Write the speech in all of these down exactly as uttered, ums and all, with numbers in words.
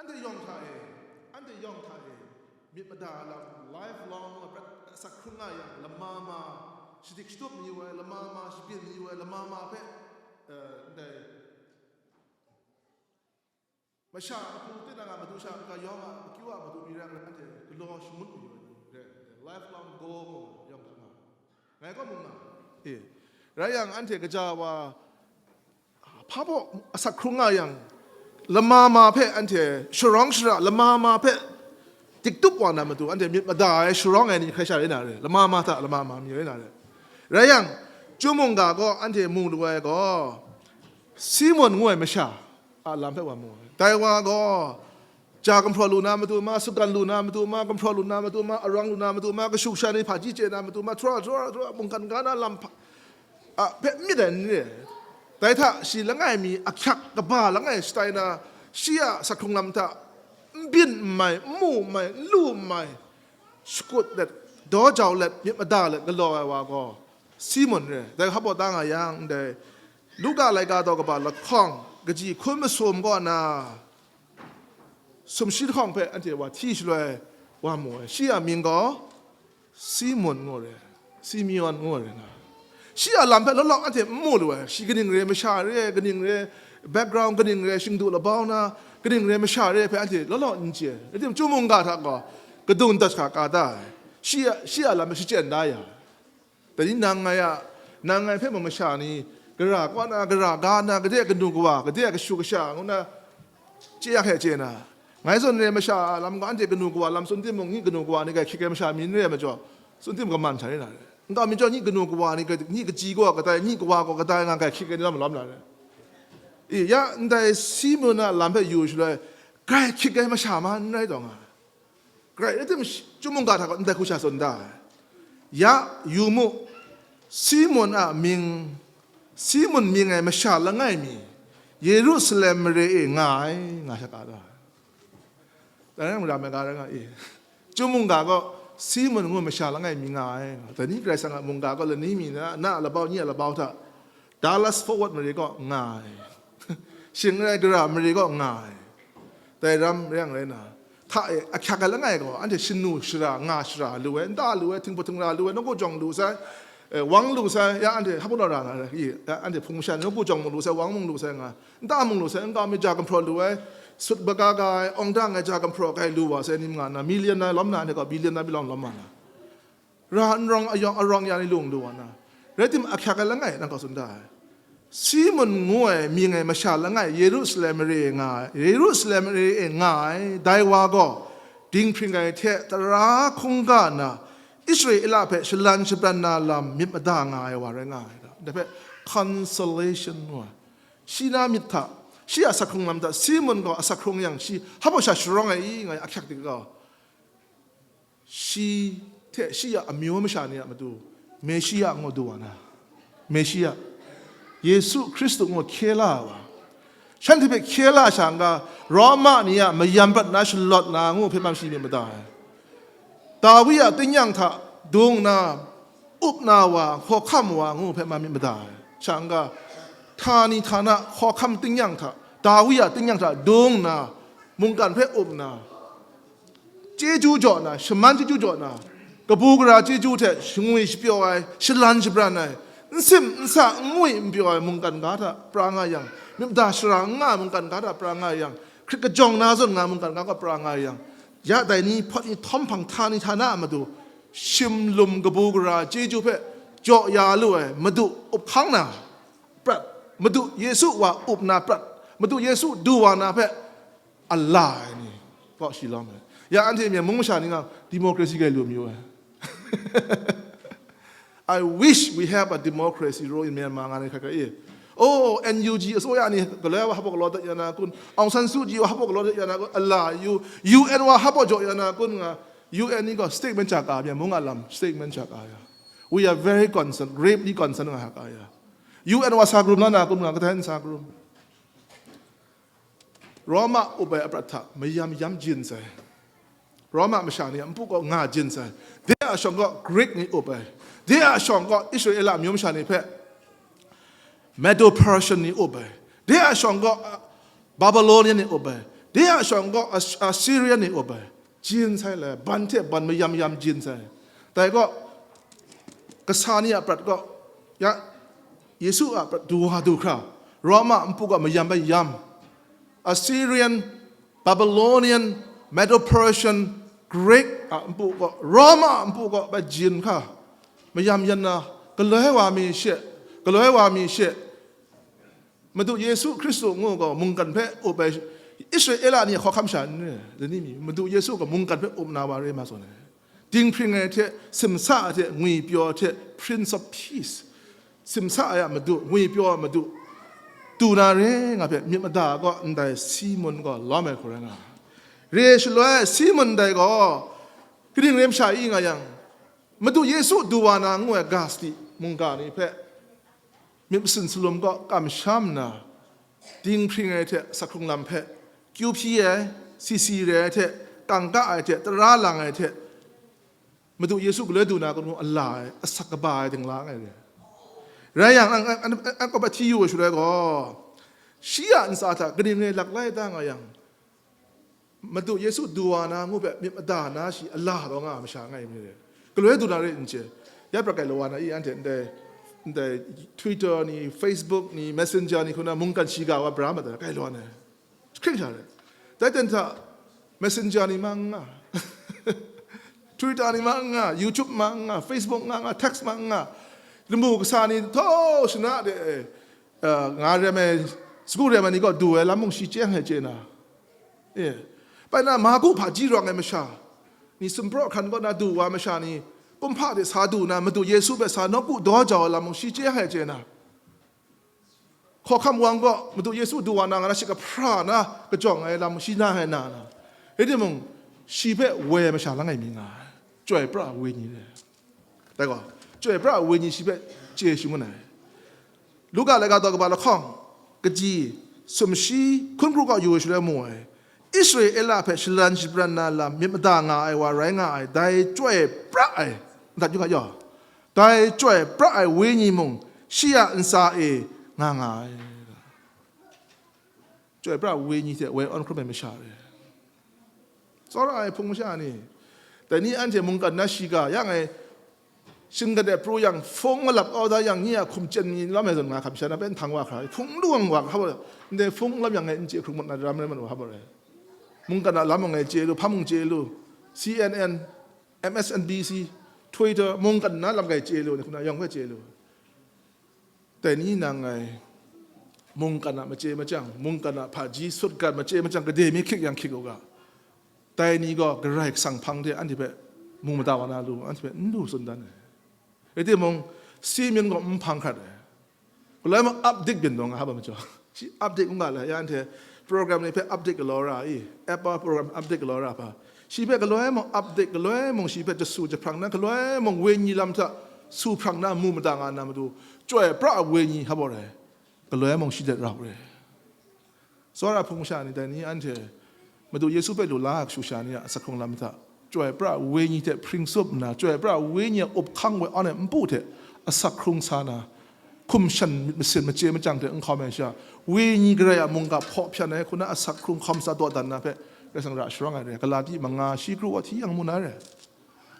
Anhte yawng hta e, anhte yawng hta e, myit mada a lam, lifelong a prat asak hkrung nga yang, lama ma shadik shatup mayu ai, lama ma shabyin mayu ai, lama ma hpe, eh, ndai masha a matu, tinang a matu sha, kayawng a, makyu a matu ni rai nna, anhte galaw shangut mayu ai ni rai, lifelong goal yawng hta nga. Ngai gaw mung nga. E. Rai yang, anhte kaja wa, hpa baw asak hkrung nga yang, lama ma hpe anhte sharawng shara, lama ma hpe diktup wa na matu, anhte myit mada ai, sharawng ai ni hkrai sha rai na re, lama ma hta lama ma mi rai na re. Rai yang, Chyum mungga gaw anhte mu lu ai gaw, Simon ngu ai masha a lam hpe wa mu ai. Dai wa gaw, ja gumhpraw lu na matu ma, sutgan lu na matu ma, gumhpraw lu na matu ma, arang lu na matu ma, kashu kasha ni hpaji chye na matu ma, htura, htura, htura, mungkan ga na lam hpa, a, hpe myit ai ni re. Dai hta shi langai mi ahkyak kaba langai shatai na, shi a sakhung lam hta n byin n mai, n mu n mai, n lu n mai, shakut let, daw jau let, myit mada let galaw ai wa gaw Simon re. Dai hpa baw ta nga yang, ndai Luka laika daw kaba lahkawng kaji hkun masum kaw na, sumshi lahkawng hpe anhte wa hti shaloi wa mu ai. Shi a mying gaw Simon ngu ai, Simeon ngu ai nga. Shi a lam hpe law law anhte n mu lu ai. Shi kaning re, masha re, kaning re, background kaning re, shingdu labau na, kaning re, masha re hpe anhte law law n chye. Rai timung, Chyum mungga hta gaw kadung dat hkra ka da ai. Shi a, shi a lam hpe shachyen da ya. Dai ni nang ngai a, nang ngai hpe mung masha ni, gara kaw na, gara ga na, gade a kanu kawa, gade a kashu kasha ngu na, chye ya hkye chye na. Ngai zawn re masha a lam gaw, anhte kanu kawa lam tsun timung, nyi kanu kawa ni grai hkyit ai masha mi n re ai majaw, tsun tim kaman hta rai na re. N kau mi jaw, nyi kanu kawa ni grai, nyi kaji gaw kadai, nyi kawa gaw kadai nga grai hkyit ai ni lam malawm na re. I, ya ndai Simon a lam hpe yu shaloi, grai hkyit ai masha ma n rai taw nga. Grai rai tim, Chyum mungga hta gaw ndai hku sha tsun da ai. Ya, yu mu, Simon a mying, Simon mying ai masha langai mi, Yerusalem mare e nga ai, nga sha ka da ai. Dai rai mung, ra ai ga rai nga i. Chyum mungga gaw Simon ngu masha langai mi nga ai. Dai ni Karai Kasang a mungga gaw lani mi na, na a labau, nyi a labau hta, Dallas Fort Worth mare kaw nga ai. Shing rai, gara mare kaw nga ai. Dai ram rai yang rai na, hta e ahkyak ai langai gaw, anhte shanu shara, nga shara lu ai, nta lu ai, htingbu htingra lu ai, nawku jawng lu sai, eh, wang lu sai, ya anhte hpa law ra na, i, ya anhte hpung masha nawku jawng mung lu sai, wang mung lu sai nga, nta mung lu sai, n kau mi ja gumhpraw lu ai, sut bagaga ai, awng dang ai ja gumhpraw kai lu wa sai, nim nga na, million na lawm na, anhte gaw billion na bi lawm lawm ma na. Ra n rawng ayawng arawng ya ni lung lu wa na, rai tim, ahkyak ai langai nang gaw tsun da ai. Simon ngu ai mying ai masha langai Yerusalem mare e nga ai, Yerusalem mare e nga ai, dai wa gaw dinghpring ai hte tara hkungga na Israela hpe shalan shabran na lam myit mada nga ai wa rai nga ai. Dai hpe consolation ngu ai. Shi na myit hta, shi a asak hkrung lam hta, Simon gaw asak hkrung yang, shi hpa baw sha sharawng ai i, nga ai ahkyak dik gaw, shi hte shi a amyu masha ni a matu, Meshia ngu du wa na, Meshia, Yesu Hkristu ngu hkye la ai wa, shanhte hpe hkye la sha n-ga, Roma ni a mayam prat na shalawt na ngu hpe man shi myit mada ai. Dawi a tingnyang hta dung nna up na wa, hkawhkam wa ngu hpe man myit mada ai. Sha n-ga, htani htana hkawhkam tingnyang hta, Dawi a tingnyang hta dung nna, mungkan hpe up nna, chyeju jaw na, shaman chyeju jaw na, kabu gara chyeju hte shangwi shapyaw ai, shalan shabran ai, n sim n sa, n ngwi n pyaw ai mungkan ga hta pra nga yang, myit mada shara n nga ai mungkan ga hta pra nga yang, hkrit kajawng na zawn nga ai mungkan ga hta pra nga yang, ya dai ni hpawt ni htawm hpang, htani htana a matu, shim lum kabu gara chyeju hpe jaw ya lu ai Madu up hkang na prat, Madu Yesu wa up na prat, Madu Yesu du wa na hpe a la ai ni kaw shi lawm ai. Ya anhte Myen mung masha ni nga democracy grai lu mayu ai. I wish we have a democracy rule in Myanmar, nga ni hkrai hkrai i. Oh, N U G အစိုးရ ni galoi wa hpa galaw dat ya na kun, Aung San Suu Kyi wa hpa galaw dat ya na kun, a la yu, U N wa hpa jaw ya na kun nga, U N ni gaw statement cha ka, Myen mung a lam statement cha ka ya. We are very concerned, gravely concerned nga ha ka ya. U N wa sa grum la na kun nga, kadai n sa grum. Roma up ai aprat hta mayam yam jin sai. Roma masha ni a npu kaw nga jin sai. De a shawng kaw Greek ni up ai. De a shawng kaw Israela amyu masha ni hpe Medo-Persian ni up ai. De a shawng kaw, uh, Babylonian ni up ai. De a shawng gaw As- Assyrian ni up ai, jin sai le, ban hte ban mayam yam jin sai. Dai gaw, kasa ni a prat gaw, ya, Yesu a prat du wa du hkra, Roma npu gaw mayam bai yam, Assyrian, Babylonian, Medo-Persian, Greek a npu gaw, Roma a npu gaw bai jin hkra, mayam yan na, galoi wa mi she, galoi wa mi she, Madu Yesu Hkristu ngu gaw mungkan hpe up ai Israela ni hkawhkam sha n re, lani mi Madu Yesu gaw mungkan hpe up na wa re ma zawn ai. Dinghpring ai hte, simsa ai hte, ngwipyaw ai hte, Prince of Peace, simsa ai a Madu, ngwipyaw ai Madu, du na re nga hpe myit mada gaw ndai Simun gaw lawm ai hku rai nga ai. Re shaloi Simun dai gaw kaning rai masha i nga yang, Madu Yesu du wa na ngu ai ga sadi mungga ni hpe myit masin salum kaw kamsham nna, dinghpring ai hte asak hkrung lam hpe, kyu hpyi ai, sisi rai ai hte, kangka ai hte, tara lang ai hte, Madu Yesu galoi du na kanu ala ai, asak kaba ai dingla ai re. Rai yang, an, an, an, an kawp hti yu ai shaloi gaw, shi a ntsa hta kaning rai lak lai ta nga yang, Madu Yesu du wa na ngu hpe myit mada na shi ala taw nga ai masha ngai mi re. Galoi du na re n chye. Ya prat kai law wa na i, anhte ndai, ndai Twitter ni, Facebook ni, Messenger ni hku na mungkan shiga wa bra mat ai, kai law na. Hkring sha re. Dai ten hta Messenger ni ma n nga, Twitter ni ma n nga, YouTube ma n nga, Facebook ma n nga, text ma n nga, lamu kasa ni htaw shana de, eh, nga rem ai, sagu rem ai ni kaw du ai lam mung shi chye ai chye na. E, bai na, Marku hpaji rawng ai masha ni, sumpraw hkran kaw na du wa masha ni, kumhpa de sa du na, Madu Yesu hpe sa nawku daw jau ai lam mung shi chye ai chye na. Hkawhkam wang kaw Madu Yesu du wa na nga na, shi kahpra na kajawng ai lam shi na ai na na. Rai timung, shi hpe woi ai masha lang ai mi nga ai. Chyoi pra ai wenyi re. Dai gaw, chyoi pra ai wenyi shi hpe chye shangun ai. Luka laika daw kaba lahkawng, kaji sumshi hkun kru kaw yu ai shaloi mu ai, Israela hpe shalan shabran na lam myit mada nga ai wa rai nga ai, dai chyoi pra ai, ndat yu ga yaw, dai chyoi pra ai wenyi mung shi a ntsa e nga nga ai. Chyoi pra ai wenyi hte woi awn hkrum ai masha re. Tsawra ai hpung masha ni, dai ni anhte mungkan na shiga yang ai, shinglet e pru yang, hpung malap kau da yang, nye a hkum chyen ni lam ai zawn nga hkam sha na, pen htang wa hkra, hpung lu ang wa hkra, ndai hpung lam yang ngai n chye hkrung mat na ram rai mat wa hkra rai. Mungkan a lam mung ngai chye lu, hpa mung chye lu, C N N, M S N B C, Twitter, mungkan na lam ngai chye lu, ni hkum na yawng hpe chye lu. Dai ni nang ngai mungkan a machye machyang, mungkan a hpaji sutgan machye machyang, gade mi hkyik yang hkyik u ga. Dai ni gaw Karai Kasang hpang de anhte hpe mu mada wa na lu, anhte hpe n lu tsun dan ai. Rai timung, Simeon gaw n hpang hkrat ai. Galoi mung update byin dawng a hpa majaw, shi update n ga la, ya anhte program ni hpe update galaw ra i, app a program update galaw ra hpa, shi hpe galoi mung update, galoi mung shi hpe jasu jahprang na, galoi mung wenyi lam hta su hprang na, mu mada nga na matu, chyoi pra ai wenyi hpa rai, galoi mung shi hte rau re. Tsawra hpung masha ni, dai ni anhte Madu Yesu hpe lu la ai kashu sha ni a asak hkrung lam hta, chyoi pra ai wenyi hte hpring tsup nna, chyoi pra ai wenyi a up hkang woi awn ai npu hte asak hkrung sa na, hkum shan myit masin machye machyang hte n hkawm ai sha, wenyi Karai a mungga hpaw hpyan ai hku na asak hkrung hkawm sa dawdan na hpe, Karai Kasang ra sharawng ai re. Galati manga shi kru wa hti yang mu na re.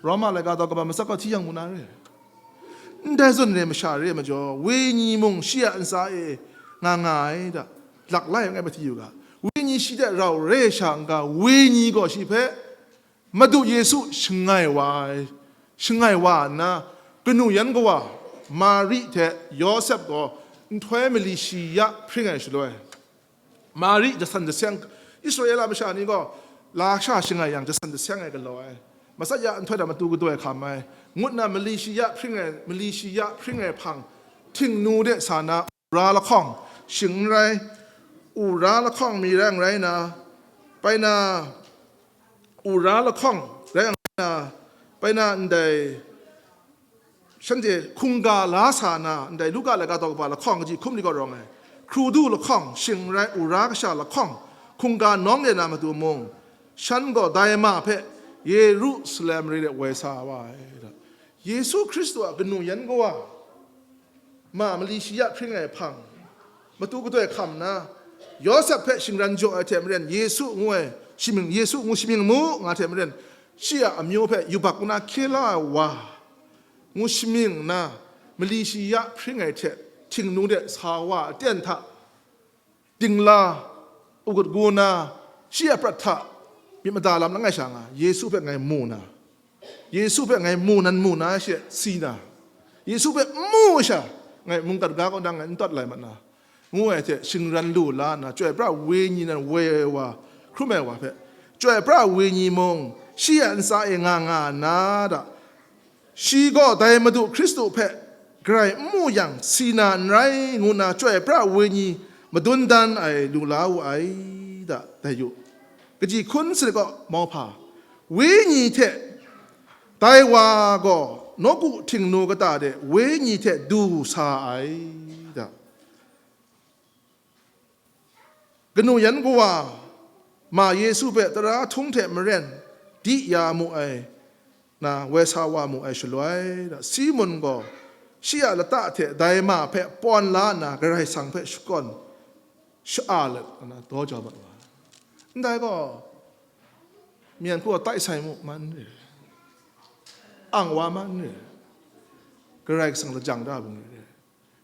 Roma laika daw kaba matsak gaw hti yang mu na re. Ndai zawn re masha re ai majaw, wenyi mung shi a ntsa e nga nga ai da, lak lai ngai hpe hti yu ga. Wenyi shi hte rau re ai sha n-ga, wenyi gaw shi hpe Madu Yesu shangai wa ai, shangai wa nna, kanu yan kawa Mari hte Yawsep gaw nhtoi mali shi ya hpring ai shaloi, Mari jasan jaseng, Israela masha ni gaw lasha shangai yang jasan jaseng ai galaw ai, matsat ya nhtoi hta matu gadoi hkam ai, ngut na mali shi ya hpring ai, mali shi ya hpring ai hpang, htingnu de sa na, u ra lahkawng shing n rai, u ra lahkawng mi rai n rai na, bai na, u ra lahkawng rai n rai na, bai na ndai, shanhte hkungga la sa na, ndai Luka laika daw kaba lahkawng kaji hkum ni gaw rawng ai. Hkru du lahkawng, shing n rai, u ra kasha lahkawng, hkungga nawng de na matu mung, shan gaw dai ma hpe Yerusalem mare de woi sa wa ai. Yesu Hkristu a kanu yan kawa, ma mali shi ya hpring ai hpang, matu gadoi hkam nna, Yawsep hpe shingran jaw ai hte maren, Yesu ngu ai shamying, Yesu ngu shamying mu nga hte maren, shi a amyu hpe yubak nna hkye la ai wa ngu shamying nna, mali shi ya hpring ai hte htingnu de sa wa aten hta dingla, u-gun gu nna, shi a prat hta myit mada lam langai sha nga, Yesu hpe ngai mu na, Yesu hpe ngai mu nan mu na she si na, Yesu hpe n mu sha, ngai mungkan ga kaw nang ngai n tawt lai mat na, ngu ai hte shingran lu la nna, Chyoi pra Wenyi nan woi ai wa, hkrum ai wa hpe, Chyoi pra Wenyi mung shi a ntsa e nga nga na da, shi gaw dai Madu Hkristu hpe garai n mu yang, si na n rai, ngu nna Chyoi pra Wenyi madun dan ai lu la wu ai da, dai yu. Kaji hkun sanit kaw mauhpa, Wenyi hte dai wa gaw nawku htingnu kata de Wenyi hte du sa ai da. Kanu yan kawa ma Yesu hpe tara htung hte maren di ya mu ai, na woi sa wa mu ai shaloi, Simun gaw shi a lata hte dai ma hpe pawn la nna Karai Kasang hpe shakawn sha-a let nna daw jau mat wa ai. Ndai gaw, myen hku tai sai mu man re, ang wa man re, Karai Kasang lajang da bung re,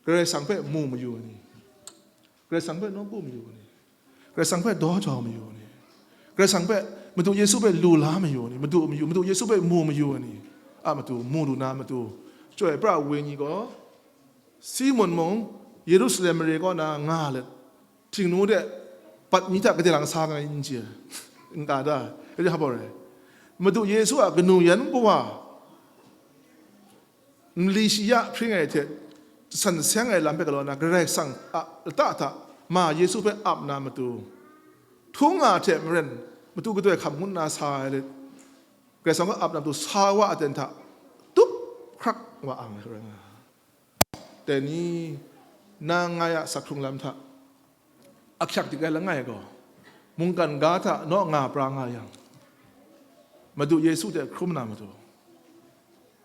Karai Kasang hpe mu mayu ai ni, Karai Kasang hpe nawku mayu ai ni, Karai Kasang hpe daw jau mayu ai ni, Karai Kasang hpe, Madu Yesu hpe lu la mayu ai ni, Madu mayu, Madu Yesu hpe mu mayu ai ni a matu, mu lu na matu, Chyoi pra Wenyi gaw, Simun mung Yerusalem mare kaw na nga let, htingnu de bat mi hta gade lang sa nga n chye, n ka da, e hpa rai. Madu Yesu a kanu yan kawa, nli shi ya hpring ai hte san seng ai lam hpe galaw na, Karai Kasang a lata hta ma Yesu hpe ap na matu, htung nga hte maren matu gadoi hkam ngut na sa ai lit, Karai Kasang hpe ap na matu sa wa aten hta tup hkrak wa ang ai rai nga. Dai ni, nang ngai a sak hkrung lam hta ahkyak dik ai langai gaw, mungkan ga hta naw nga pra nga yang, Madu Yesu hte hkrum na matu,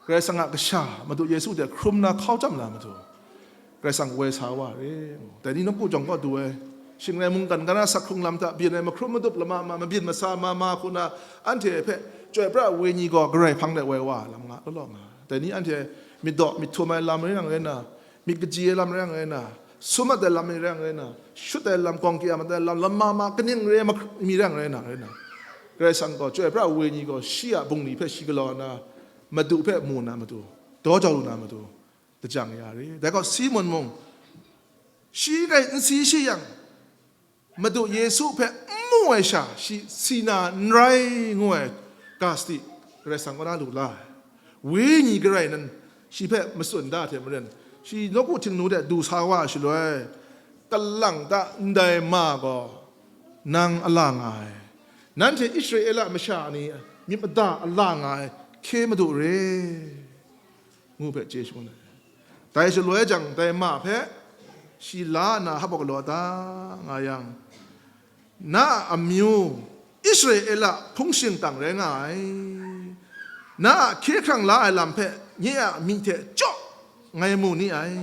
Karai Kasang a kasha Madu Yesu hte hkrum na hkau chyam na matu, Karai Kasang woi sa wa re. Dai ni nawku jawng kaw du ai, shing rai mungkan ga na sak hkrung lam hta byin ai mahkrum madup lama ma, mabyin masa ma ma hku na, anhte hpe Chyoi pra Wenyi gaw Karai hpang de woi wa lam nga, law law nga. Dai ni anhte myit daw myit htum ai lam rai nang rai na, myit kaji ai lam rai nang rai na, sum mat ai lam rai nang rai na, shut ai lam, gawng kya mat ai lam, lam ma ma kaning re ai mak-, mi rai nang rai na, rai na, Karai Kasang gaw, Chyoi pra Wenyi gaw shi a bungli hpe shi galaw nna, Madu hpe mu na matu, daw jau lu na matu, lajang ya re. Dai gaw Simun mung, shi grai n si shi yang, Madu Yesu hpe n mu ai sha, shi si na n rai ngu ai ga sadi, Karai Kasang kaw na lu la ai. Wenyi Karai nan shi hpe matsun da hte maren, shi nawku htingnu de du sa wa ai shaloi, kalang ta ndai ma gaw nang a la nga ai. Nanhte Israela masha ni myit mada a la nga ai hkye madu re, ngu hpe chye shangun ai. Dai shaloi jang, dai ma hpe shi la nna hap galaw da nga yang, na a amyu Israela hpung shingkang rai nga ai, na a hkye hkrang la ai lam hpe nye a myi hte chyaw ngai mu ni ai.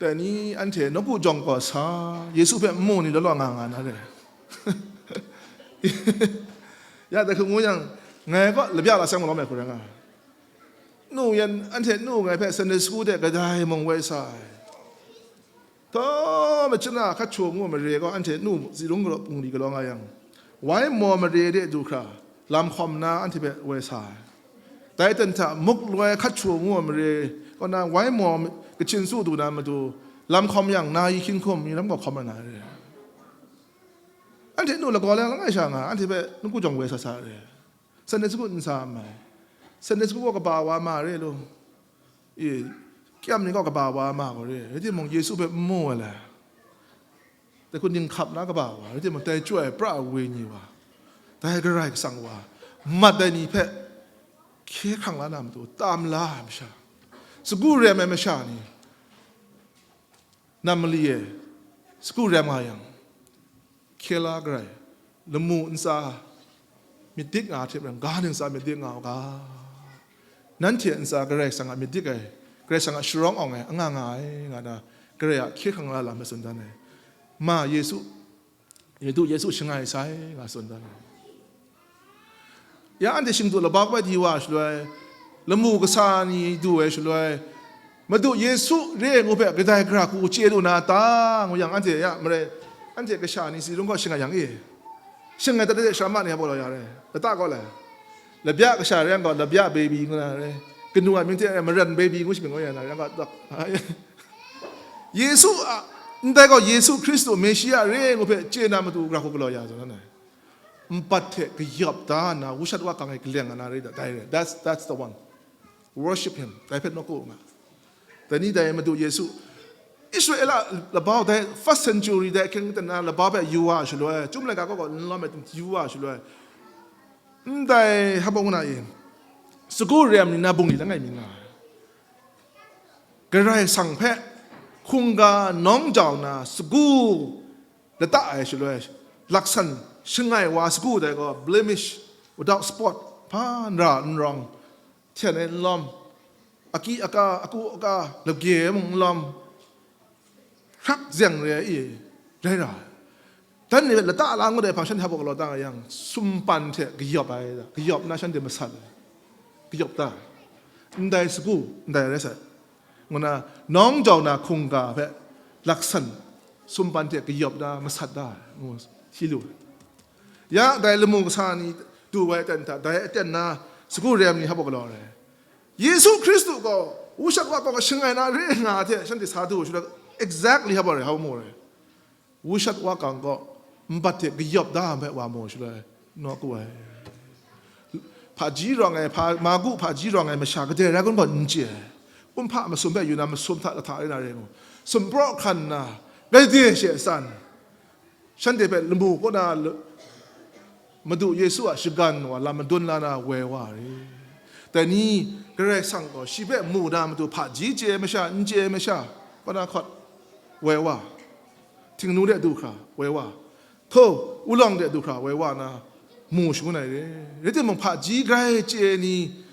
Dai ni anhte nawku jawng kaw sa, Yesu hpe n mu ni law law nga nga na re. Ya dai hku ngu yang, ngai kaw labya la seng malawm ai hku rai nga. Nu yan, anhte nu ngai hpe Sunday school de kadai mung woi sa ai. Htaw machyin a hkat hkyaw ngu ai mare gaw anhte nu zilung galaw bungli galaw nga yang, wai maw mare de du hkra lam hkawm nna anhte hpe woi sa ai. Dai ten hta muk loi hkat hkyaw ngu ai mare kaw na wai maw kachin su du na matu, lam hkawm yang na yi hkying hkum mi lam gaw hkawm ai na re. Anhte nu lagaw lang langai sha nga, anhte hpe nawku jawng woi sa sa re. Sunday school n sa mai. Sunday school gaw kaba wa ma re lu. E, kyam ni gaw kaba wa ma gaw re. Rai timung, Yesu hpe n mu ai le. Dai hku ning hkap na kaba wa, rai timung, dai Chyoi pra ai Wenyi wa, dai Karai Kasang wa, mat ai ni hpe hkye hkrang la na matu, tam la ai masha, sagu rem ai masha ni, nam mali e sagu rem nga yang, hkye la garai, lamu ntsa myit dik nga hte maren, ga ning ntsa myit dik nga u ga, nanhte ntsa Karai Kasang a myit dik ai, Karai Kasang a sharawng awng ai, anga nga ai, nga na, Karai a hkye hkrang la lam hpe tsun dan ai. Ma Yesu, Madu Yesu shangai sai, nga tsun dan ai. Ya anhte shingdu laba kabai di wa shaloi, lamu kasa ni du ai shaloi, Madu Yesu re ai ngu hpe kadai gara hku chye lu na ta, ngu yang, anhte ya marai, anhte kasha ni si rung gaw shangai yang e. Shangai dat de, sharama ni hpa law ya re. Lata gaw lai. Labya kasha re yang gaw, labya baby ngu na re. Kanu a mying hte maran baby ngu shi mying gaw ya na re, yang gaw, Yesu a, ndai gaw Yesu Hkristu Meshia re ai ngu hpe chye na matu gara hku galaw ya zawn ai. Npat hte kayawp da nna, wushat wa kang e kaleng nga na re, dai re. That's, that's the one. Worship him. Dai hpe nawku nga. Dai ni dai Madu Yesu, Israela labau dai first century dai hkying ten na labau hpe yu wa shaloi, Chyum laika kaw kaw n lawm ai yu wa shaloi, ndai hpa ngu na e, sagu rem ni na bungli langai mi nga ai. Karai Kasang hpe hkungga nawng jau na sagu lata ai shaloi, laksan shangai wa sagu dai gaw blemish, without spot, hpa n ra n rawng, hten ai n lawm, aki aka, aku aka, lagye mung n lawm, hkrak zeng re ai, rai ra ai. Dan ni lata la ngut ai hpang shanhte hpa galaw ta nga yang, sumpan hte kayawp ai, kayawp na shanhte masat ai, kayawp ta ai. Ndai sagu, ndai rai sai, ngu na, nawng jau na hkungga hpe laksan sumpan hte kayawp na masat da ai, ngu si lu ai. Ya dai lamu kasa ni du ai aten hta, dai aten na sagu rem ni hpa galaw ai. Yesu Hkristu gaw wushat wa kang shangai na re nga hte shanhte sa du shaloi, exactly hpa rai, hpa mu rai. Wushat wa kang gaw nbat hte kayawp da ai hpe wa mu shaloi, nawku ai. Hpaji rawng ai, hpa, Magu hpaji rawng ai masha kadai rai kun gaw n chye ai. Kumhpa masum hpe yu na masum hta lahta rai na re ngu. Sumpraw hkan nna, gade she san. Shanhte hpe lamu kaw na l-, Madu Yesu a shagan wa lam madun la na woi wa re. Dai ni, Karai Kasang gaw shi hpe mu na matu hpaji chye ai masha, n chye ai masha, kaw na hkawt woi wa, htingnu de du hkra woi wa, htaw ulawng de du hkra woi wa na mu shangun ai re. Rai timung, hpaji grai chye ai ni,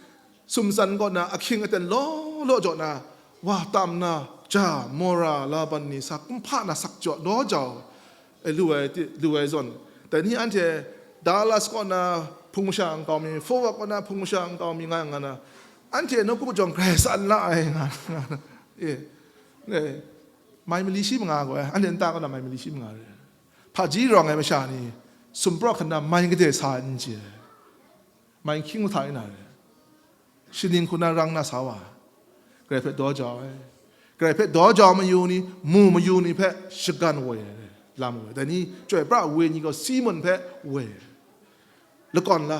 sumtsan kaw na ahkying aten law law jaw na, wa tam na, ja, mora, laban ni sa kumhpa na sak jaw law jau, e, lu ai ti, lu ai zawn, dai ni anhte Dallas kaw na hpung masha nkau mi, Fort Worth kaw na hpung masha nkau mi nga nga na, anhte nawku jawng grai san la ai nga, nga na, e, e, mai mali shi manga gaw, anhte nta kaw na mai mali shi manga re. Hpaji rawng ai masha ni sumpraw hkan na mai gade sa ai n chye ai. Mai hkying hta ina re. Shaning hku na rang na sa wa, Karai hpe daw jau ai. Karai hpe daw jau mayu ni, mu mayu ni hpe shagan woi ai, lam woi ai. Dai ni, chyoi pra woi ni gaw Simun hpe woi ai. Lakawn la,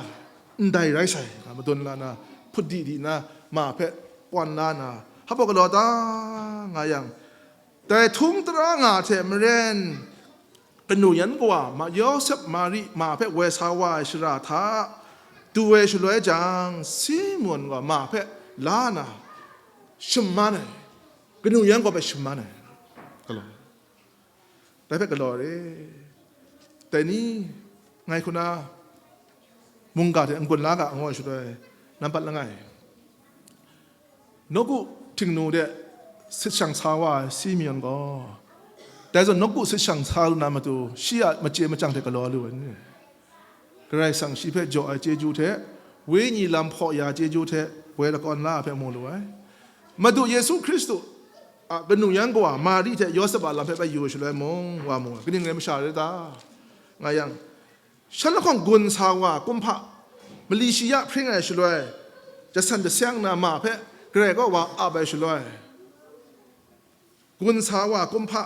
ndai rai sai, nga madun la na, hput di di na, ma hpe pawn la na, hpa galaw ta nga yang, dai htung tara nga hte maren, kanu yan kawa, ma, Yawsep, Mari, ma hpe woi sa wa ai shara hta du ai shaloi jang, Simun gaw ma hpe la na shaman ai, kanu yan kaw hpe shaman ai, galaw, dai hpe galaw re. Dai ni, ngai hku na mungga hte n-gun la ga, ngu ai shaloi, nampat langai, nawku htingnu de sit shang sa wa ai Simeon gaw, dai zawn nawku sit shang sa lu na matu, shi a machye machyang hte galaw lu ai ni? Karai Kasang shi hpe jaw ai chyeju hte, wenyi lam hpaw ya chyeju hte, woi lakawn la ai hpe mu lu ai. Madu Yesu Hkristu a kanu yan kawa Mari hte Yawsep a lam hpe bai yu ai shaloi mung, wa mu ai, kaning rai masha rai ta? Nga yang, shan lahkawng gun sa wa kumhpa, mali shi ya hpring ai shaloi, jasan jaseng na ma hpe Karai kaw wa ap ai shaloi, gun sa wa kumhpa,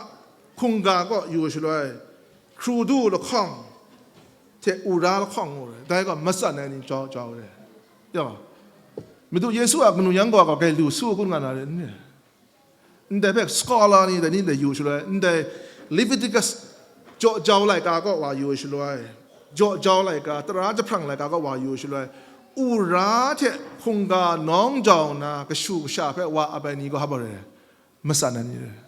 hkungga kaw yu ai shaloi, hkru du lahkawng hte u ra lahkawng ngu ai, dai gaw matsan ai ni jau jau ai. Ya, Madu Yesu a kanu yan kawa gaw grai lu su kun nga na rai n ni? Ndai hpe scholar ni dai ni dai yu shaloi, ndai Leviticus jaw jau laika kaw wa yu shaloi, jaw jau laika, tara jahprang laika kaw wa yu shaloi, u ra hte hkungga nawng jau na kashu kasha hpe wa ap ai ni gaw hpa rai, matsan ai ni rai.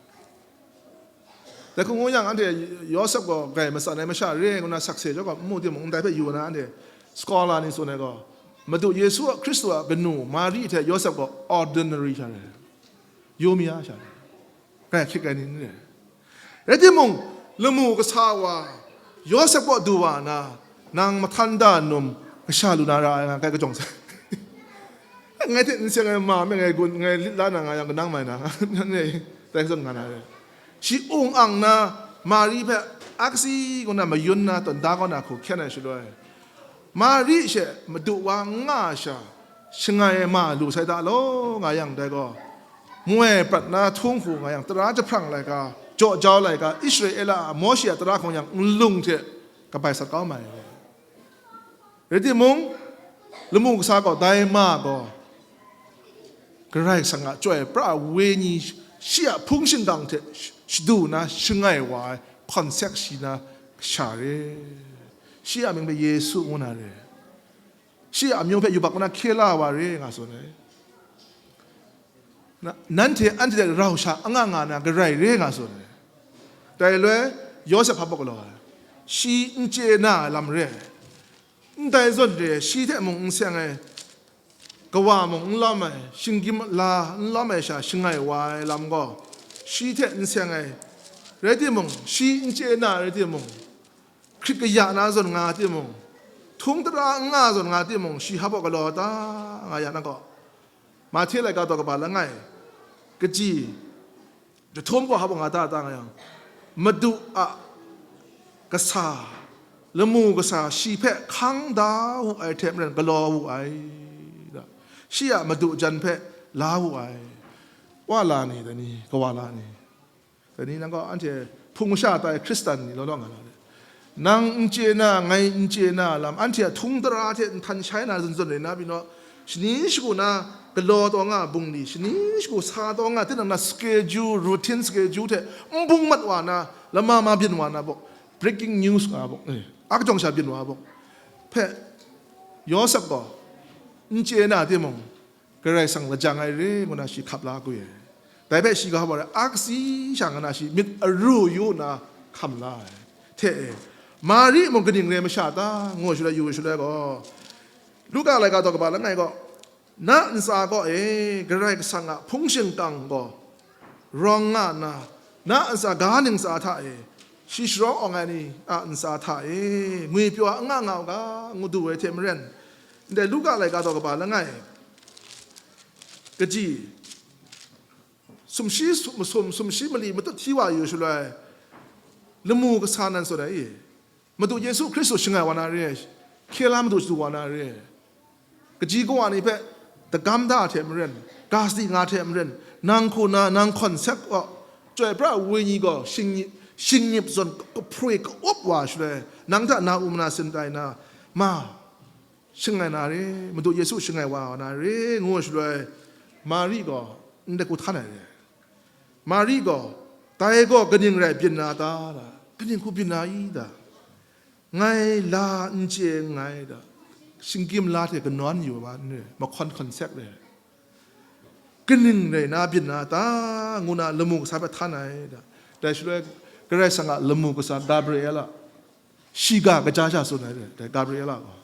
Dai hku ngu yang, anhte Yawsep gaw grai matsan ai masha re ngu na sakse jau gaw n mu timung, ndai hpe yu na anhte scholar ni tsun ai gaw, Madu Yesu a, Hkristu a kanu Mari hte Yawsep gaw ordinary sha rai, yawmya sha rai. Rai hkyit ai ni n re. Rai timung, lamu kasa wa, Yawsep kaw du wa na, nang mahtan da num, kasha lu na ra ai nga kai kajawng sai. Ngai hte n seng ai ma me ngai gun, ngai lit la na nga yang kanang mai na, ngai dai zawn nga na re. Shi ung ang na, Mari hpe aksi ngu na mayun na, tawn da kau na hku hkyen ai shaloi, Mari she madu wa n nga ai sha, shangai ai ma lu sai da law, nga yang dai gaw, moi prat na htung hku nga yang, tara jahprang laika, jaw jau laika, Israela a Mawshe a tara hkawng yang nlung hte kabai sat kau mai ai. Rai timung, lamu kasa gaw dai ma gaw, Karai Kasang a chyoi pra ai wenyi, shi a hpung shingkang hte sh-, shadu na shangai wa ai hkawnsek shi na kasha re. Shi a mying hpe Yesu ngu na re. Shi a amyu hpe yubak na hkye la wa re, nga tsun ai. Na, nanhte anhte hte rau sha anga nga na garai re, nga tsun ai. Dai loi, Yawsep hpa bawk galaw ai. Shi n chye na ai lam re. Ndai zawn re, shi hte mung n seng ai, kawa mung n lawm ai, shinggyim la n lawm ai sha shangai wa ai lam gaw, shi hte n seng ai, rai timung, shi n chye na rai timung, hkrit kaya na zawn nga timung, htung tara n nga zawn nga timung, shi hpa bawk galaw ta nga ya na gaw, Mahte laika daw kaba langai, kaji, jahtum gaw hpa bawk nga ta ta nga yang, Madu a kasa, lamu kasa shi hpe hkang da wu ai hte maren galaw wu ai, da. Shi a madu jan hpe la wu ai. Wa la ni, dai ni, kawa la ni? Dai ni, nang gaw anhte hpung masha tai Hkristan ni law law nga na re. Nang n chye na, ngai n chye na lam, anhte a htung tara hte nhtan shai na zawn zawn rai na, byin naw, shani shagu na galaw taw nga bungli, shani shagu sa taw nga, tinang na schedule, routine schedule hte n bung mat wa na, lama ma byin wa na bawk, breaking news nga bawk, eh, a kajawng sha byin wa bawk hpe, Yawsep gaw n chye na timung, Karai Kasang lajang ai re ngu na shi hkap la kwi ai. Dai hpe shi ga wa ai, a kasi sha nga na shi myit aru yu nna hkam la ai. Hte e, Mari mung kaning re masha ta? Ngu shaloi, yu shaloi gaw, Luka laika daw kaba langai gaw, na ntsa kaw e Karai Kasang a hpung shingkang gaw rawng nga nna, na ntsa ga ntsa hta e, shi sharawng awng ai ni a ntsa hta e, ngwipyaw a nga nga u ga, ngu du ai hte maren, ndai Luka laika daw kaba langai, kaji, sumshi masum, sumshi mali matut hti wa yu shaloi, lamu kasa nan tsun ai i? Madu Yesu Hkristu shangai wa na re, hkye la Madu shadu wa na re. Kaji kawa ni hpe dagam da hte maren, ga sadi nga hte maren, nang hku na, nang hkawn sek wa, Chyoi pra ai Wenyi gaw shingnyip, shingnyip zawn kahproi ka-up wa shaloi, nang hta na u mana sin tai na, ma, shangai na re, Madu Yesu shangai wa na re, ngu shaloi, Mari gaw ndai hku htan ai re. Mari gaw, dai gaw kaning rai byin na ta? Kaning hku byin na i ta? Ngai la n chye nngai ta? Shinggyim la hte kanawn yu wa n re, mahkawn hkawn sek re. Kaning rai na byin na ta? Ngu na lamu kasa hpe htan ai ta? Dai shaloi, Karai Kasang a lamu kasa Gabriela, shiga kaja sha tsun ai re, dai Gabriela gaw.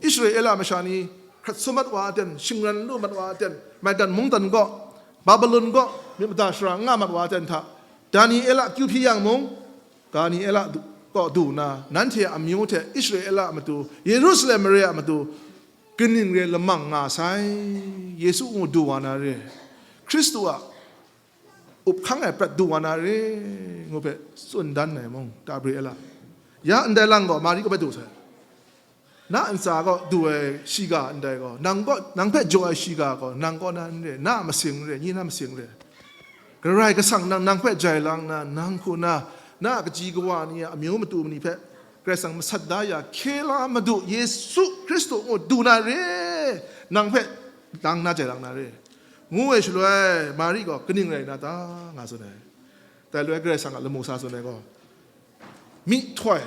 Israela masha ni hkrat sum mat wa a ten, shingran lu mat wa a ten, maigan mungdan gaw, Babilon gaw myit mada shara n nga mat wa a ten hta, Daniela kyu hpyi yang mung, Daniela du-, kaw du nna, nanhte a amyu hte Israela a matu, Yerusalem mare a matu, kaning re lamang nga sai, Yesu ngu du wa na re, Hkristu a up hkang ai prat du wa na re, ngu hpe tsun dan ai mung, Gabriela. Ya ndai lang gaw Mari kaw bai du sai. Na ntsa gaw du ai shiga ndai gaw, nang gaw, nang hpe jaw ai shiga gaw, nang kaw na n re, na a masing n re, nye na masing n re. Karai Kasang nang, nang hpe jai lang nna, nang hku na, na a kaji kawa ni a amyu matu ni hpe, Karai Kasang masat da ya, hkye la Madu Yesu Hkristu ngu du na re, nang hpe lang na jai lang na re, ngu ai shaloi, Mari gaw kaning rai na ta? Nga tsun ai. Dai loi Karai Kasang a lamu sa tsun ai gaw, myihtoi,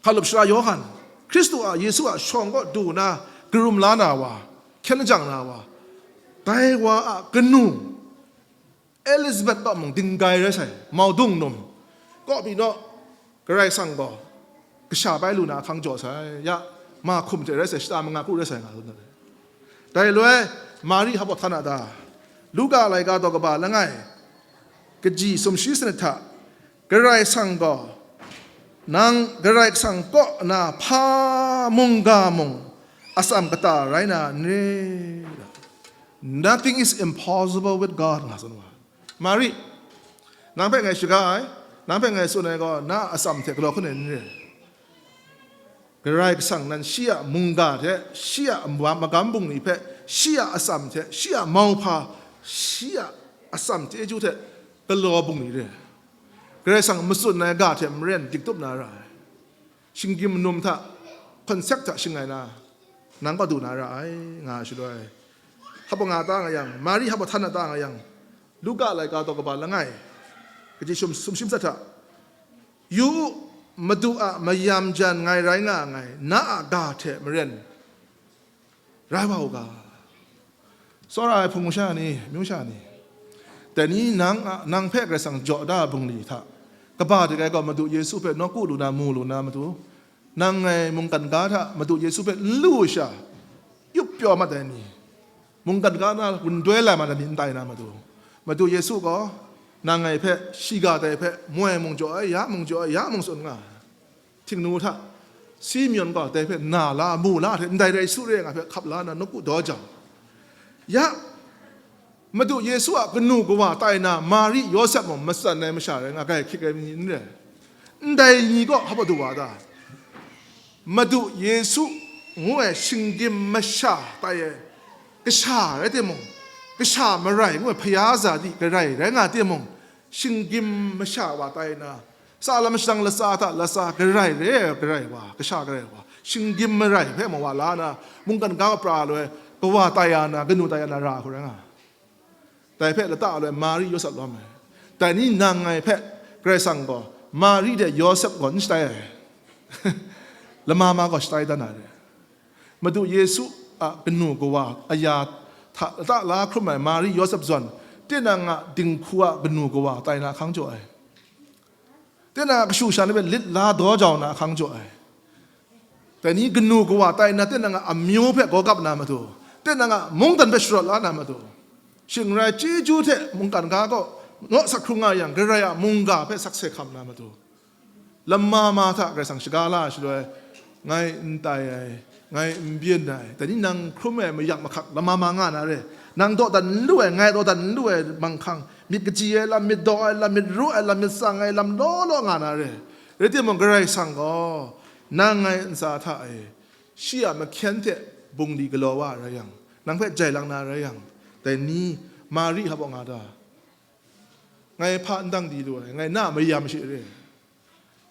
hkalup sara Yawhan, Hkristu a, Yesu a shawng kaw du na karum la na wa, hkyen ajang na wa, dai wa a kanu, Elizabeth kaw mung dinggai rai sai, maudung num, kaw pyi naw, Karai Kasang gaw kasha bai lu na ahkang jaw sai, ya, ma hkum hte rai sai, shata manga kru rai sai nga lu na re. Dai loi, Mari hpa baw htan a ta? Luka laika daw kaba langai, kaji sumshi sanit hta, Karai Kasang gaw, nang Karai Kasang kaw na hpa mungga mung atsam kata rai na n re. Nothing is impossible with God, nga tsun wa. Mari, nang hpe ngai shaga ai, nang hpe ngai tsun ai gaw, na atsam hte galaw hkun ai n re. Karai Kasang nan shi a mungga hte, shi a magam bungli hpe, shi a atsam hte, shi a mauhpa, shi a atsam chyeju hte galaw bungli re. Karai Kasang matsun ai ga hte maren diktup na ra ai. Shinggyim num hta, concept hta shangai na, nang kaw du na ra ai, nga ai shaloi, hpa nga ta nga yang, Mari hpa htan na ta nga yang, Luka laika daw kaba langai, kaji sum, sumshi matsat hta, yu u, Madu a mayam jan ngai rai nga nngai, na a ga hte maren rai wa u ga. Tsawra ai hpung masha ni, amyu sha ni, dai ni nang a, nang hpe Karai Kasang jaw da bungli hta, kaba de ai gaw Madu Yesu hpe nawku lu na, mu lu na matu, nang ngai mungkan ga hta Madu Yesu hpe n lu sha, yup pyaw mat ai ni, mungkan ga na wundoi lai mat ai ni n tai na matu, Madu Yesu gaw nang ngai hpe shiga dai hpe moi mung jaw ai, ya mung jaw ai, ya mung tsun nga ai. Htingnu hta, Simeon gaw dai hpe na la, mu la hte, ndai rai su re nga hpe hkap la na nawku daw jang, ya, Madu Yesu a kanu kawa tai na Mari Yawsep mung matsan ai masha rai nga, grai hkyit ai ni n rai. Ndai ni gaw hpa du wa ta? Madu Yesu ngu ai shinggyim masha tai ai kasha rai timung, kasha marai ngu ai hpayaza di garai rai nga timung, shinggyim masha wa tai na, sa lam shadang latsa hta latsa garai re ai garai wa, kasha garai wa, shinggyim marai hpe mawa la na, mungkan ga pra loi, kawa tai ya na, kanu tai ya na ra hku rai nga. Dai hpe lata loi Mari Yawsep lawm ai. Dai ni nang ngai hpe Karai Kasang gaw Mari de Yawsep gaw n shatai ai. Lama ma gaw shatai dan na re. Madu Yesu a kanu kawa aya hta lata la hkrum ai Mari Yawsep zawn, tinang a dinghku a kanu kawa tai na hkang jaw ai. Tinang a kashu kasha ni hpe lit la daw jau na ahkang jaw ai. Dai ni kanu kawa tai na, tinang a amyu hpe gaw kap na matu, tinang a mungdan hpe sharawt la na matu, shing rai chyeju hte mungkan ga gaw naw sak hkrung nga yang, Karai a mungga hpe sakse hkam na matu, lama ma hta Karai Kasang shaga la ai shaloi, ngai n tai ai, ngai n byin ai, dai ni nang hkrum ai mayak mahkak lama ma nga na re. Nang dawdan n lu ai, ngai dawdan n lu ai manghkang, myit kaji ai lam, myit daw ai lam, myit ru ai lam, myit tsang ai lam law law nga na re. Rai timung, Karai Kasang gaw nang ngai ntsa hta e, shi a mahkyen hte bungli galaw wa rai yang, nang hpe jai lang na rai yang, dai ni Mari hpa baw nga ta? Ngai hpa n dang di lu ai, ngai na a mayam shi re,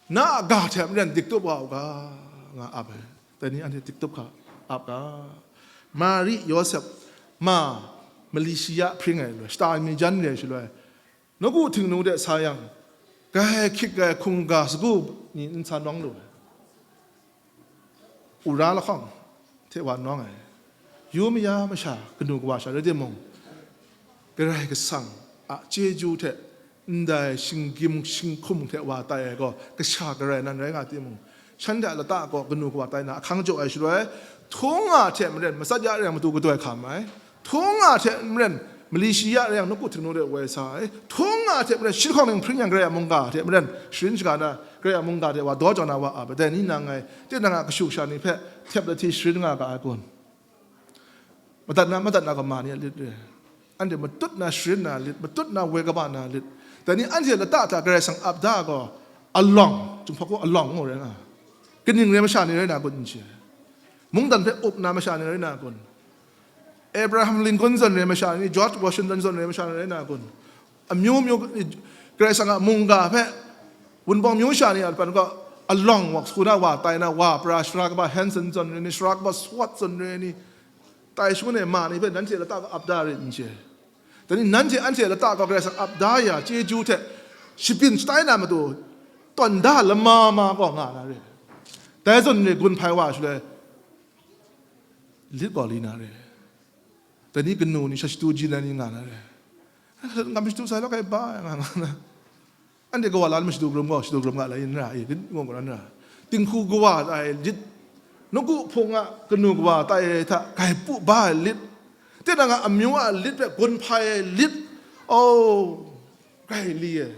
na a ga hte maren diktup wa u ga, nga ap ai. Dai ni anhte diktup hka ap ga. Mari Yawsep ma mali shi ya hpring ai shaloi, shata mi jan re ai shaloi, nawku htingnu de sa yang, grai hkyit ai hkungga sagu ni n sa nawng lu ai. Wora lahkawng hte wa nawng ai, yu maya masha kanu kawa sha rai timung, Karai Kasang a chyeju hte ndai shinggyim shinghkum hte wa tai ai gaw kasha Karai nan rai nga timung, shanhte a lata gaw kanu kawa tai na ahkang jaw ai shaloi, htung nga hte maren matsat ya re ai matu kadoi hkam ai. Htung nga hte maren mali shi ya rai yang, nawku htingnu de woi sa ai. Htung nga hte maren shi lahkawng ning hpring yang, Karai a mungga hte maren sharin shaga na, Karai a mungga hte wa daw jau na wa ap ai. Dai ni nang ngai, tinang a kashu kasha ni hpe htep lahti sharin nga ga ai kun? Madat na, madat na gaw ma ni a lit re. Anhte matut na sharin na lit, matut na woi kaba na lit. Dai ni anhte lata hta Karai Kasang ap da gaw, alawng, Jinghpaw gaw alawng ngu rai nga, kaning rai masha ni rai na kun n chye? Mungdan hpe up na masha ni rai na kun? Abraham Lincoln zawn re masha ni, George Washington zawn re masha ni rai na kun? Amyu myu, Karai Kasang a mungga hpe Wunpawng myu sha ni a lapan gaw alawng wak suna wa tai na, wa pra, sara kaba Hanson zawn re ni, sara kaba Swartz zawn re ni, tai shangun e ma ni hpe nanhte lata gaw ap da rit n chye? Dai ni nanhte anhte lata gaw Karai Kasang ap da ya chyeju hte shabyin shatai na matu, tawn da lama ma gaw nga na re. Dai zawn re gun hpai wa shaloi, lit gaw li na re. Dai ni kanu ni sha shadu jin ai ni nga na re. Ngam shadu sai law kai ba ai nga nga na. Anhte kawa la mashadu krum gaw, shadu krum ga lai n ra, e, ngu gaw n ra. Dinghku kawa tai ai lit, nawku hpung a kanu kawa tai ai hta grai pu ba ai lit, tinang a amyu a lit hpe gun hpai ai lit, oh, Grai li e.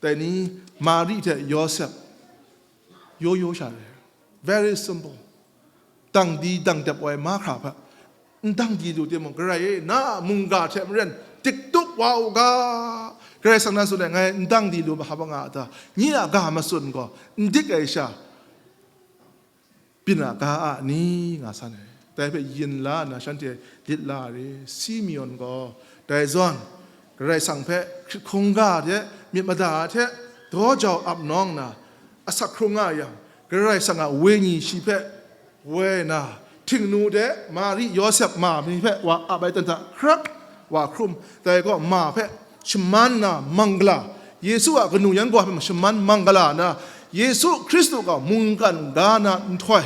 Dai ni, Mari hte Yawsep, yo yo sha re. Very simple. Dang di dang dep wai mahkra hpe, n dang di lu timung, Karai e, na a mungga hte maren, dik tup wa u ga. Karai Kasang nan tsun ai, ngai n dang di lu mahkra nga a ta? Nye a ga matsun gaw, n dik ai sha, byin a ga a ni, nga san ai. Dai hpe yin la nna shanhte lit la re. Simeon gaw dai zawn, Karai Kasang hpe hkrit hkungga hte myit mada hte daw jau ap nawng nna, asak hkrung nga yang, Karai Kasang a wenyi shi hpe woi nna, htingnu de Mari Yawsep ma mi hpe wa ap ai ten hta hkrak wa hkrum, dai gaw ma hpe shaman na manggala, Yesu a kanu yan gaw hpe shaman manggala na, Yesu Hkristu gaw mungkan ga na nhtoi,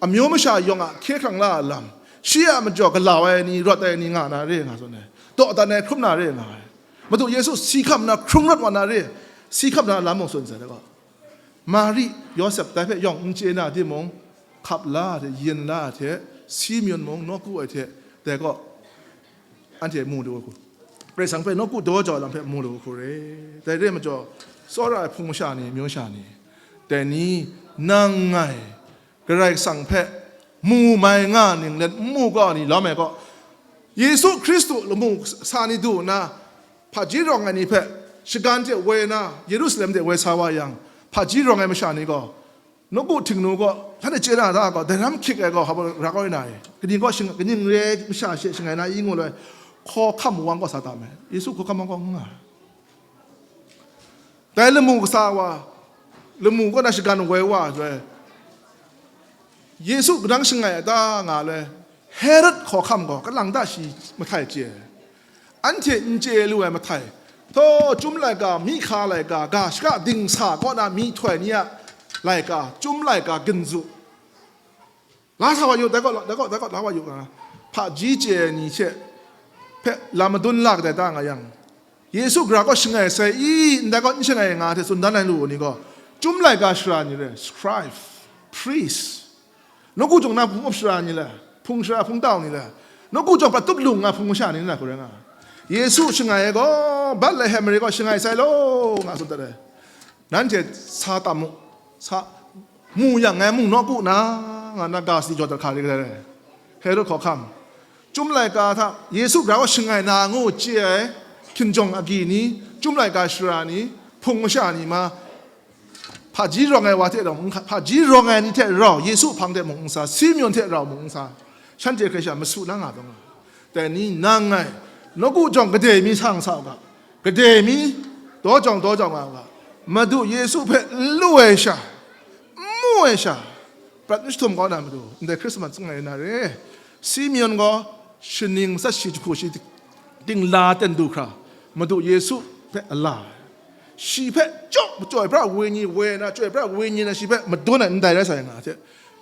amyu masha yawng a hkye hkrang la a lam, shi a majaw galau ai ni, rawt ai ni nga na re nga zawn ai, dawdan ai hkrum na re nga ai. Madu Yesu si hkam na hkrung rawt wa na re, si hkam na lam mung tsun sai dai gaw, Mari, Yawsep dai hpe yawng n chye na timung, hkap la hte, yin la hte, Simeon mung, nawku ai hte, dai gaw, anhte mu lu ai hku, Karai Kasang hpe nawku daw jau ai lam hpe mu lu ai hku re. Dai re ai majaw, tsawra ai hpung masha ni, amyu masha ni, dai ni, nang ngai Karai Kasang hpe mu mai nga ning let n mu kau ni lawm ai gaw, Yesu Hkristu lamu sa ni du nna, hpaji rawng ai ni hpe shagan hte woi nna, Yerusalem de woi sa wa yang, hpaji rawng ai masha ni gaw, nawku htingnu gaw, shanhte chye na da gaw, dai ram hkyik ai gaw, hpa ra kau rai na e? Kaning gaw shing-, kaning re ai masha she shangai na i ngu lai, hkawhkam wang gaw sa tam ai. Yesu hkawhkam wang gaw n nga ai. Dai lamu kasa wa, lamu kaw na shagan woi wa ai, Yesu kadang shangai a ta nga ai, Herod hkawhkam gaw kalang ta shi mahtai chye ai. Anhte n chye lu ai mahtai, taw, Chyum laika, myi hka laika, ga shaka dingsa kaw na myihtoi ni a laika, Chyum laika ginzu, la sa wa yu, dai kaw, dai kaw, dai kaw la wa yu nga, hpaji chye ai ni hte hpe lam madun la kadai ta nga yang, Yesu gara kaw shangai sai i, ndai kaw n shangai nga hte tsun dan ai lu ai ni gaw, Chyum laika sara ni re, scribe, priest, nawku jawng na hpung up sara ni le, hpung sara hpung tau ni le, nawku jawng prat tup lung nga hpung masha ni na hku rai nga. Yesu shangai ai gaw, Betlehem mare kaw shangai sai law, nga tsun dat ai. Nanhte sa tam mu, sa, mu yang ngai mung nawku na, nga na ga sadi jaw dat hkra ri kadai rai. Herod hkawhkam, Chyum laika hta Yesu gara kaw shangai na ngu chye ai hkinjawng agyi ni, Chyum laika sara ni, hpung masha ni ma, hpaji rawng ai wa hte rau, hpaji rawng ai ni hte rau Yesu hpang de mung n sa, Simeon hte rau mung n sa, shanhte hkrai sha masu na nga taw nga. Dai ni nang ngai, nawku jawng gade mi sa n sa u ga, gade mi daw jawng daw jawng nga u ga, Madu Yesu hpe n lu ai sha, n mu ai sha, prat n jahtum kau na matu, ndai Krismas n ngai na re. Simeon gaw shaning matsat shi jahku shi dingla ten du hkra, Madu Yesu hpe a la ai. Shi hpe chyawm chyoi pra wenyi woi na, chyoi pra wenyi na shi hpe madun ai ndai rai sa ai nga hte,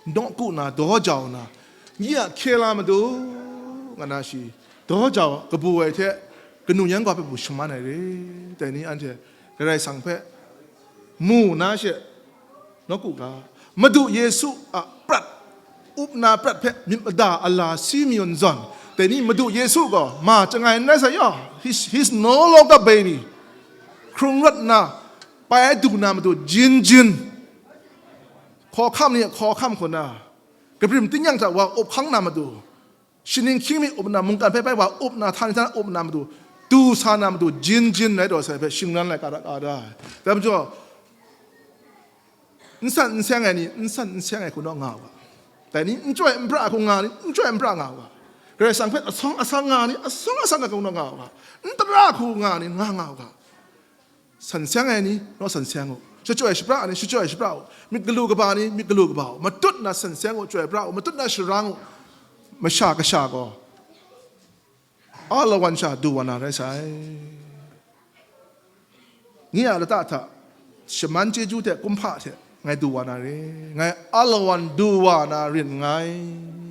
nawku na daw jau na, nye a hkye la matu, nga na shi daw jau kabu ai hte, kanu yan gaw hpe bu shaman ai re. Dai ni anhte Karai Kasang hpe mu na she, nawku ga, Madu Yesu a prat, up na prat hpe myit mada a la Simeon zawn, dai ni Madu Yesu gaw ma chyangai n rai sai yaw, he's, he's no longer baby. Hkrung rawt nna, pai du na matu jin jin, hkawhkam ni a hkawhkam hku na, kabrim tingnyang hta wa up hkang na matu, shaning hkying mi up nna, mungkan hpe bai wa up nna, htani htana up nna matu, du sa na matu jin jin rai taw sai hpe shingran laika hta ka da ai. Dai majaw, n san n seng ai ni, n san n seng ai hku naw nga u ga. Dai ni, n chyoi n pra ai hku nga ni, n chyoi n pra nga u ga. Karai Kasang hpe asawng asang nga ni, asawng asang ai hku naw nga u ga. N tara hku nga ni, nga nga u ga. San seng ai ni, naw san seng u. Shachyoi shapra ai ni, shachyoi shapra u. Myit galu kaba ni, myit galu kaba u. Matut na san seng u, chyoi pra u. Matut na sharang u. Masha Kasha gaw alawan sha du wa na rai sai. Nye a lata hta shaman chyeju hte kumhpa hte ngai du wa na re, ngai alawan du wa na rin nngai,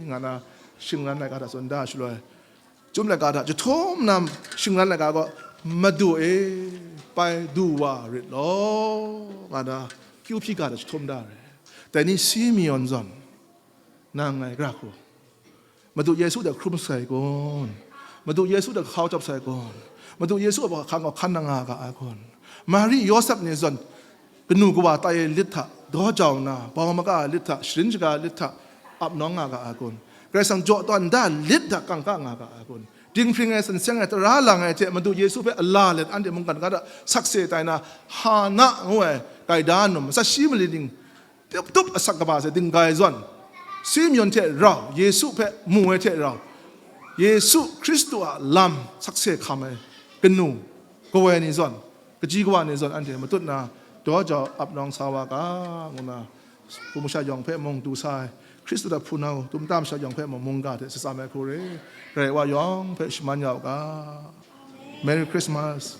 nga na shingran laika hta tsun da shaloi, Chyum laika hta jahtum na shingran laika gaw, Madu e, pai du wa rit law, nga na kyu hpyi ga hta jahtum da re. Dai ni Simeon zawn, nang ngai gara hku Madu Yesu hte hkrum sai kun? Madu Yesu hta kahkau chyawp sai kun? Madu Yesu a hkang gaw hkan na nga ga ai kun? Mari Yawsep ni zawn kanu kawa tai ai lit hta daw jau nna, bau maga ai lit hta, sharin shaga ai lit hta ap nawng nga ga ai kun? Karai Kasang jaw tawn da lit hta kangka nga ga ai kun? Dinghpring ai, san seng ai, tara lang ai hte Madu Yesu hpe a la let anhte mungkan ga hta sakse tai na, Hana ngu ai gaida num, matsat shi mali ning, tup tup asak kaba hte dinggai zawn, Simeon hte rau, Yesu hpe mu ai hte rau, Yesu Hkristu a lam sakse hkam ai kanu, kawai ni zawn, kaji kawa ni zawn anhte matut na daw jau ap nawng sa wa ga, ngu na, hpung masha yawng hpe mung du sa ai, Hkristu hta hpunau, tumta masha yawng hpe mung mungga hte shatsam ai hku re, Karai wa yawng hpe shaman ya u ga. Merry Christmas.